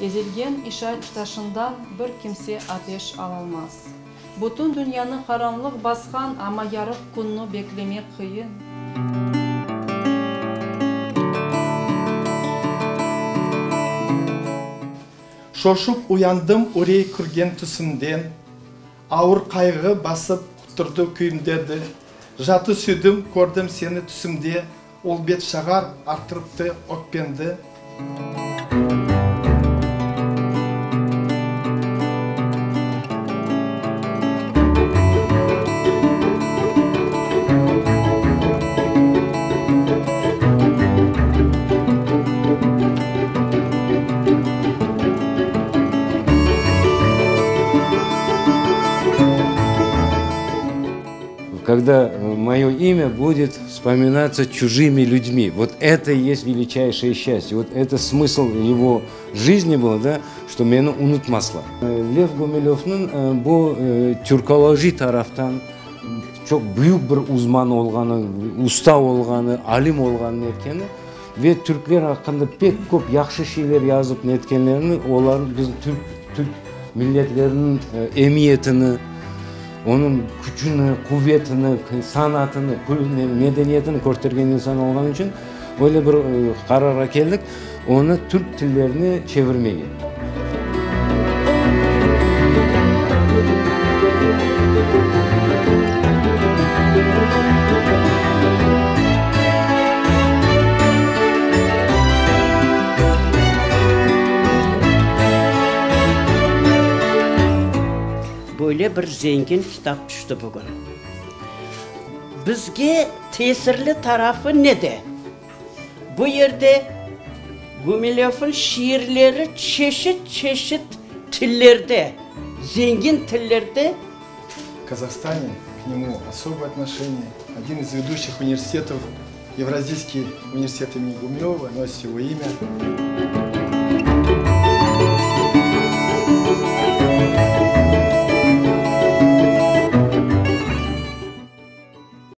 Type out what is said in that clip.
Ezilgen işanç taşından bir kimse ateş alalmaz. Bütün dünyanı qaranlıq basqan, amma yarıq künni beklemek qıyın. Şoşup uyandım ürey kirgen tüsümden, Avur qayğı basıp turdı küyümdedi. Jatı süydim, kördim seni tüsümde, Ol bet şağar arttırıptı ökpendi. Когда мое имя будет вспоминаться чужими людьми. Вот это и есть величайшее счастье. Вот это смысл его жизни был, да, что meni unutmaslar. Lev Gumilövniñ bu türkoloji taraftan çoq büyük bir uzman olğanı, usta olğanı, alim olğanını etkeni ve türkler aqqında pek köp yahşı şeyler yazıp netkenlerini, olar bizim türk, türk milletleriniñ emiyetini, onıñ küçüni, quvetini, sanatını, medeniyetini köstergen insan olğanı içün öyle bir qararğa keldik, onı türk tillerine çevirmege. Böyle bir zengin kitap tüşti bugün. Bizge tesirli tarafı nede? Bu yerde Gumilövniñ şiirleri çeşit-çeşit tillerde, zengin tillerde. В Казахстане к нему особое отношение. Один из ведущих университетов, Евразийский университет имени Гумилева, носит его имя.